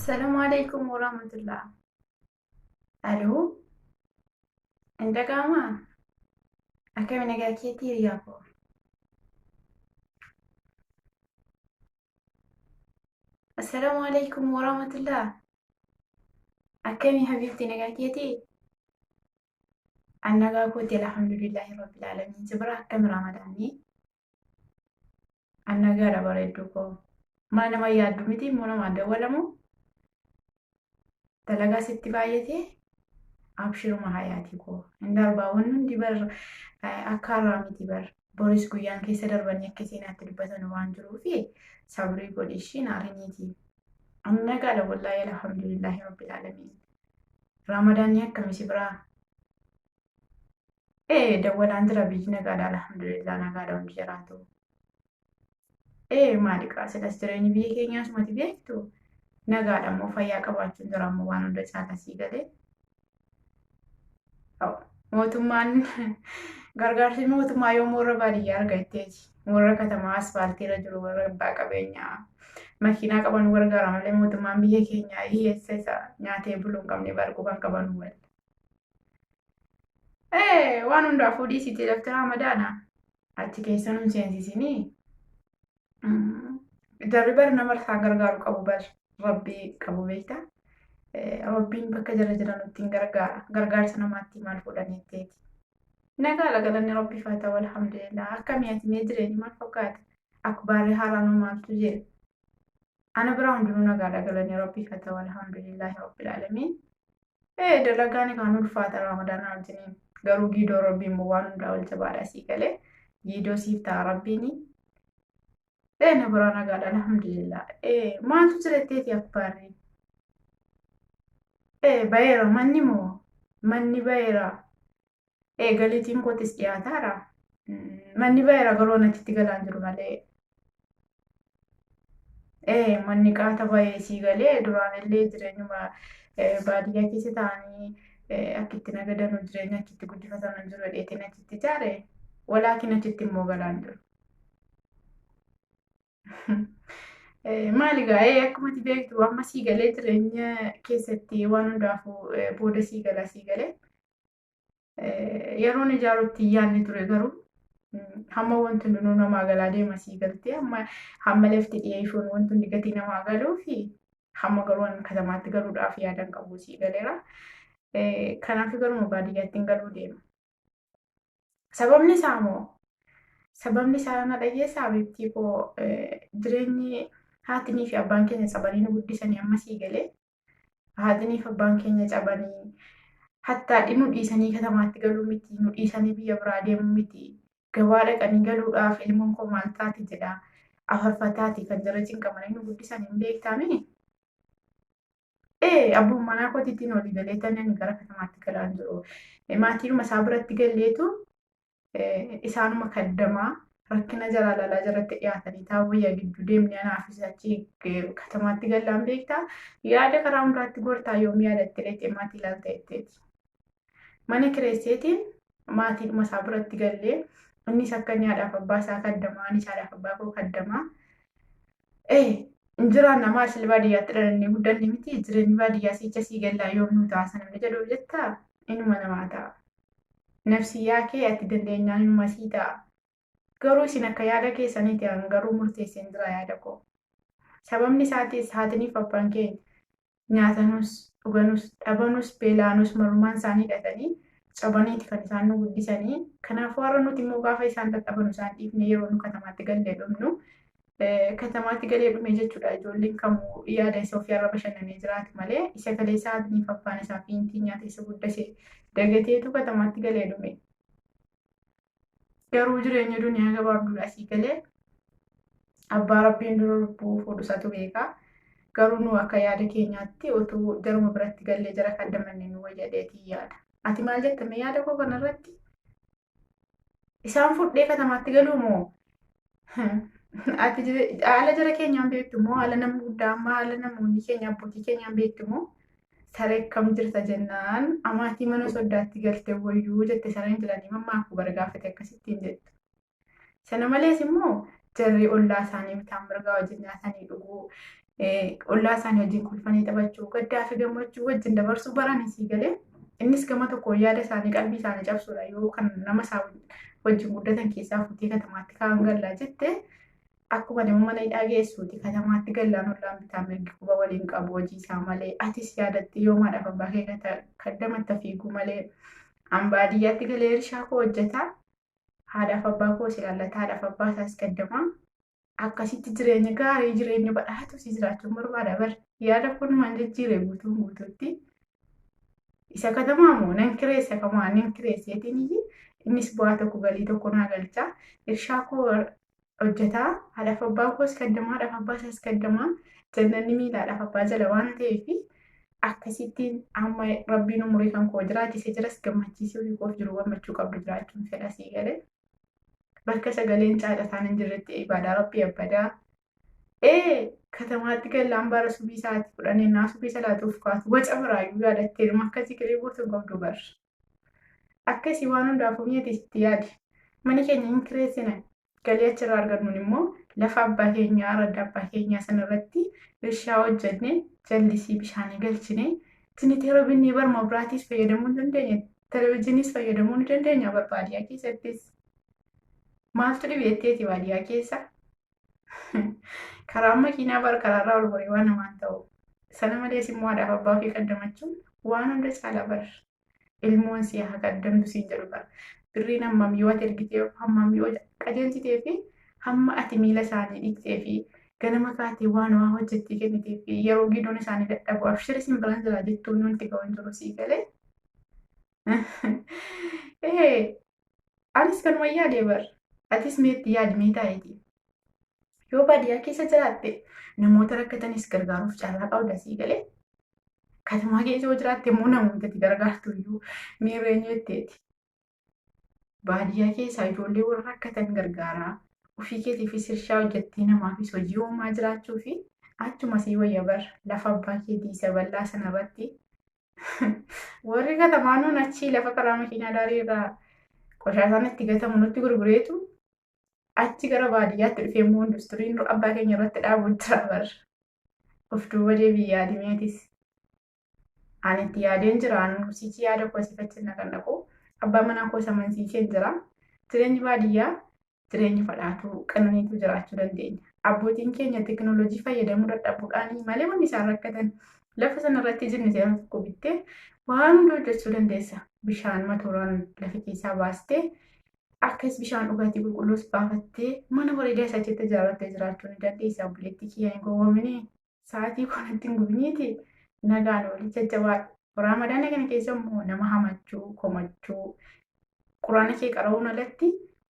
Assalamu alaikum warahmatullah. Aloo, hin dhaga'amaa? Akkami nagaa keetii hiriyaa koo? Assalamu alaikum warahmatullah. Akkami habiibti nagaa keetii? An nagaa kooti alhamdulillahi rabbil alamin. Si bira akkami ramadaanni? An nagaadha bareedduu koo. Maal nama yaaddu miti immoo namaan dawwalamu? Dalagaa sitti baay'ate abshiruma hayaatii koo. Hin darbaa wanni hundi bar akka har'aa miti bar. Boris guyyaan keessa darbanii akka seenaatti dubbatan waan jiruufi sabrii godhi ishii naariniiti. An nagaadha wallaahi alhamdulillahi rabbil alamin. Ramadaanni akkami si biraa? Ee dawwalaan jira biyyi nagaadha alhamdulillah nagaadha hundi jiraatu. Ee maali qaa silas jireenyi biyya keenyaa sumati beektu nagaadha immoo fayyaa qabaachuun jira ammoo waan hunda caala sii galee. Mootummaan gargaarsi mootummaa yoom warra baadiyyaa argatteeti warra katamaa asfaaltii irra jiru warra abbaa qabeenyaa makiinaa qaban gargaara malee mootummaan biyya keenyaa hiyyeessa isa nyaatee buluu hin qabne barquu kan qaban wal. Ee waan hundaafuu dhiisitee lafti ramadaana achi keessa nun seensisinii. Jarri bar nama isaan gargaaru qabu bar rabbii qabu beektaa. Rabbiin bakka jara jiranutti hin gargaara. Gargaarsa namaatti maal fuudhanii itteeti. Nagaadha galanni rabbiif haa ta'u alhamdulillah. Akkamii ati mee jireenyi maal fakkaata? Akbaarri haaraan maaltu jira? Ana biraa hundinuu nagaadha galanni rabbiif haa ta'u alhamdulillahi rabbil aalamiin. Ee dalagaan kaan ulfaata raamadaana wajjiniin garuu giidoo rabbiin immoo waan hundaa ol jabaadha sii galee giidoo siif ta'a rabbiini. Ee na biraa nagaadha alhamdulillah. Ee maaltu jira jetteeti akbaarri? Ee baheera manni moo manni baheera. Ee galiitiin kootis dhiyaataara. Manni baheera garuu anatti galaan jiru malee. Ee manni qaata bahee sii galee duraan illee jireenyuma baadiyyaa keessa taa'anii akka itti nagadanu jireenya achitti guddifatan hin jiru jedheetiin achitti ijaare walaakin achitti immoo galaan jiru. Maali gaa akkuma ati beektu amma sii galee jireenya keessatti waan hundaafuu booda sii gala sii galee. Yeroon ijaarutti hin yaadne ture garuu hamma wanti hundinuu namaa galaa deema sii galtee amma hamma lafti dhiyeessuun wanti hundi gatii namaa galuu fi hamma garuu an katamaatti galuudhaaf yaadan qabu sii galeera. Kanaaf garuma baadiyyaatti hin galuu deema. Sababni isaa moo sababni isaa na dhageessaa beektii koo jireenyi haatinii fi abbaan keenya cabanii nu guddisanii amma sii galee haadhiniif abbaan keenya cabanii hattaa nu dhiisanii katamaatti galuu miti nu dhiisanii biyya biraa deemuu miti gabaa dhaqanii galuudhaaf ilmoon koo maal taati jedha afarfataati kan jara cinqamanii nu guddisan hin beektaami. Ee abbaan manaa kootiitiin walii galee tani gara katamaatti galaan jiru. Maatiinuma isaa biratti galleetu isaanuma kaddamaa rakkina jaraa laalaa jaratti dhiyaatanii taa'u wayyaa gidduu deemnee anaafis achi katamaatti gallaan beektaa yaada karaa hundaatti gortaa yoom yaadatte dhaqxee maatii ilaalta jetteeti. Mana kireesseetiin maatiidhuma isaa biratti gallee innis akka inni haadhaaf abbaa isaa kaddamaa anis haadhaaf abbaa koo kaddamaa. Ee hin jiraan namaa asli baadiyyaatti dhalannee guddanne miti jireenyi baadiyyaa siicha sii gallaa yoom nuu ta'a namni jedhu jettaa inuma namaa ta'a. Nafsiyyaa kee ati dandeenyaan inuma sii ta'a. Garuu isin akka yaada keessaniiti an garuu murteesseen jira yaada koo. Sababni isaatis haatiniif abbaan keenya nyaatanus, dhuganus, dhabanus, beela'anus marrumaan isaanii hidhatanii cabaniiti kan isaan nu guddisanii. Kanaafuu har'a nuti immoo gaafa isaan dadhabanu isaan dhiifnee yeroo nu katamaatti gallee dhumnu katamaatti galee dhume jechuudha. Ijoolleen kamuu yaada isa ofii har'a bashannanee jiraatu malee isa kaleessa haatiniif abbaan isaa fiintii nyaata isa guddase dagateetu katamaatti galee dhume. Garuu jireenya duniyaa gabaabduudha asii galee abbaa rabbiin dura lubbuu fuudhu isatu beeka. Garuu nu akka yaada keenyaatti utuu jaruma biratti gallee jara kan damanne nu wayyadeetii yaada. Ati maal jetta mee yaada koo kanarratti? Isaan fudhee katamaatti galuu moo? Ati haala jara keenyaan beektu moo haala nama guddaa amma haala namoonni keenya abbootii keenyaan beektu moo? Saree akkam jirta jennaan amaatii mana soddaatti galte wayyuu jette sareen jedhanii mammaaku bara gaafate akkasittiin jettu. Sana malees immoo jarri ollaa isaanii bitaan mirgaa wajjin nyaatanii dhuguu. Ollaa isaanii wajjin kolfanii taphachuu, gaddaa fi gammachuu wajjin dabarsuu baranii sii galee innis gama tokkoon yaada isaanii qalbii isaanii cabsuudha yoo kan nama isaa wajjin guddatan keessaa fuutee katamaatti kaan gallaa jette akkuma nama mana hidhaa geessuuti katamaatti gallaan ollaan bitaa mirgi quba waliin qabu hojii isaa malee atis yaadatti yoo maadhaaf abbaa kee kaddamatta fiiguu malee an baadiyyaatti galee irshaa koo hojjetaa haadhaaf abbaa koos ilaallata haadhaaf abbaa isaas kaddamaa akkasitti jireenya gaarii jireenya badhaatu si jiraachuun barbaada bar yaada kunumaan jijjiire guutuun guutuutti isa katamaa moo nan kireessa kamaa nan kireesseetiin innis bu'aa tokko galii tokko naa galcha irshaa koo hojjetaa haadhaaf abbaa koos kaddamaa haadhaaf abbaa isaas kaddamaa jannanni miila haadhaaf abbaa jala waan ta'eef akkasittiin amma rabbiin umurii kan koo jiraachise jiras gammachiisee ofii koof jiru gammachuu qabdu jiraachuun fedha sii galee. Bakka sagaleen caacataan hin jirretti ibaadaa rabbii abbadaa. Ee katamaatti gallaan bara subii sa'aatii kudhanii naa subii salaatuuf kaatu waca biraayyuu yaadattee dhuma akkasii kiree gootu hin qabdu bar. Akkasii waan hundaafuu mi'eeti sitti yaadi. Mana keenya hin kireessine galii achirraa argannuun immoo lafa abbaa keenyaa radda abbaa keenyaa sanarratti irshaa hojjennee jallisii bishaanii galchine tiniteera binnee barma biraatiis fayyadamuu ni dandeenya. Televezyiiniis fayyadamuu ni dandeenya bar baadiyyaa keessattis. Maaltu dhibeetteeti baadiyyaa keessa? Karaan makiinaa bar karaarraa ol goree waan namaan ta'u. Sana malees immoo haadhaaf abbaa ofii qaddamachuun waan hunda caala bar. Ilmoon si haa qaddamtu siin jedhu bar. Birriin hammam yoo ati ergitee hammam yoo qajeelchitee fi hamma ati miila isaanii dhiqxee fi ganama kaatee waan waa hojjettee kennitee fi yeroo gidoon isaanii dadhabu abshir isin biran jira jettuun wanti ga'u hin jiru sii galee. Ee anis kanuma yaadee bar. Atis meetti yaadi mee taa'eeti. Yoo baadiyyaa keessa jiraatte namoota rakkatanis gargaaruuf carraa qabda sii galee. Katamaa keessa yoo jiraatte immoo namoota itti gargaartu iyyuu miirra eenyu jetteeti. Baadiyyaa keessaa ijoollee warra rakkatan gargaaraa ofii keetiifis irshaa hojjettee namaafis hojii uumaa jiraachuu fi achuma sii wayya bar lafa abbaa keetii isa bal'aa sanarratti warri katamaa nuun achii lafa karaa makiinaa daarii irraa qoshaasaan itti gatamu nutti gurgureetu achi gara baadiyyaatti dhufee immoo industiriin abbaa keenya irratti dhaabu jira bar. Of duuba deebii yaadimeetis. Ani itti yaadeen jira ani sichi yaada koo sifachi na kan dhaqu abbaa manaa koo amansiiseen jira. Jireenyi baadiyyaa jireenya fadhaatuu qananiitu jiraachuu dandeenya. Abbootiin keenya teekinooloojii fayyadamuu dadhabuudhaan malee wanni isaan rakkatan lafa sanarratti jirni seera tokko bittee waan hunda hojjechuu dandeessa. Bishaan matooraan lafa keessaa baastee akkas bishaan dhugaatii qulqulluus baafattee mana bareedaa isaa achitti ijaarrattee jiraachuu ni dandeessa. Obboleettii kiyya hin gowwoomini. Sa'aatii kanatti hin gubiniiti. Nagaan olii jajjabaadha. Raamadaana kana keessa immoo nama hamachuu, komachuu, quraana kee qara'uun alatti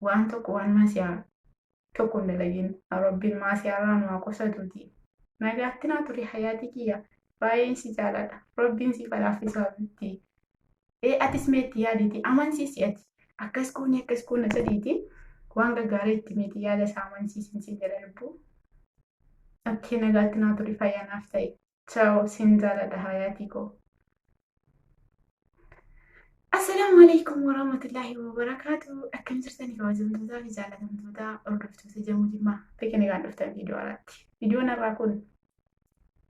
waan tokko waan maasiyaa tokko hin dalagin. Rabbiin maasiyaa irraa nu haa qusatuuti. Nagaatti naa turi hayaatii kiyya. Baay'een si jaaladha. Rabbiin si falaaffisuu habiibti. Ee atis meetti yaadiiti amansiisi ati. Akkas goone akkas goone jedhiiti waan gaggaarii itti meeti yaada isaa amansiisin siin jedha lubbuu. Okkee nagaatti naa turi fayyaa naaf ta'i. Ciao siin jaaladha hayaatii koo. Assalaamu alaikum warahmatullahi wabarakaatu. Akkam jirtanii kabajamtootaa fi jaalatamtoota hordoftoota Jamuu Jimmaa. Baga nagaan dhuftan viidiyoo irratti. Viidiyoon har'aa kun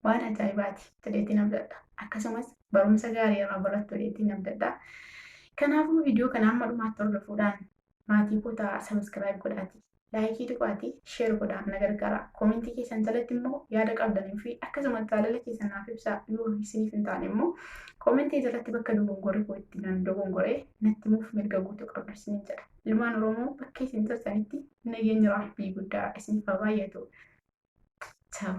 waan ajaa'ibaati jedheetiin abdadha. Akkasumas barumsa gaarii irraa barattu jedheetiin abdadha. Kanaafuu viidiyoo kana hamma dhumaatti hordofuudhaan maatii koo ta'a sabiskiraayib godhaati. Laayikii tuqaatii sheer godhaa na gargaara. Koomentii keessan jalatti immoo yaada qabdanii fi akkasumas jaalala keessan naaf ibsaa yoo isiniif hin taane immoo koomentii jalatti bakka dogongorri koo itti nan dogongoree natti himuuf mirga guutuu qabdu isiniin jedha. Ilmaan Oromoo bakka isin jirtanitti nageenyi rabbii guddaa isiniif haa baay'atu. Ciao.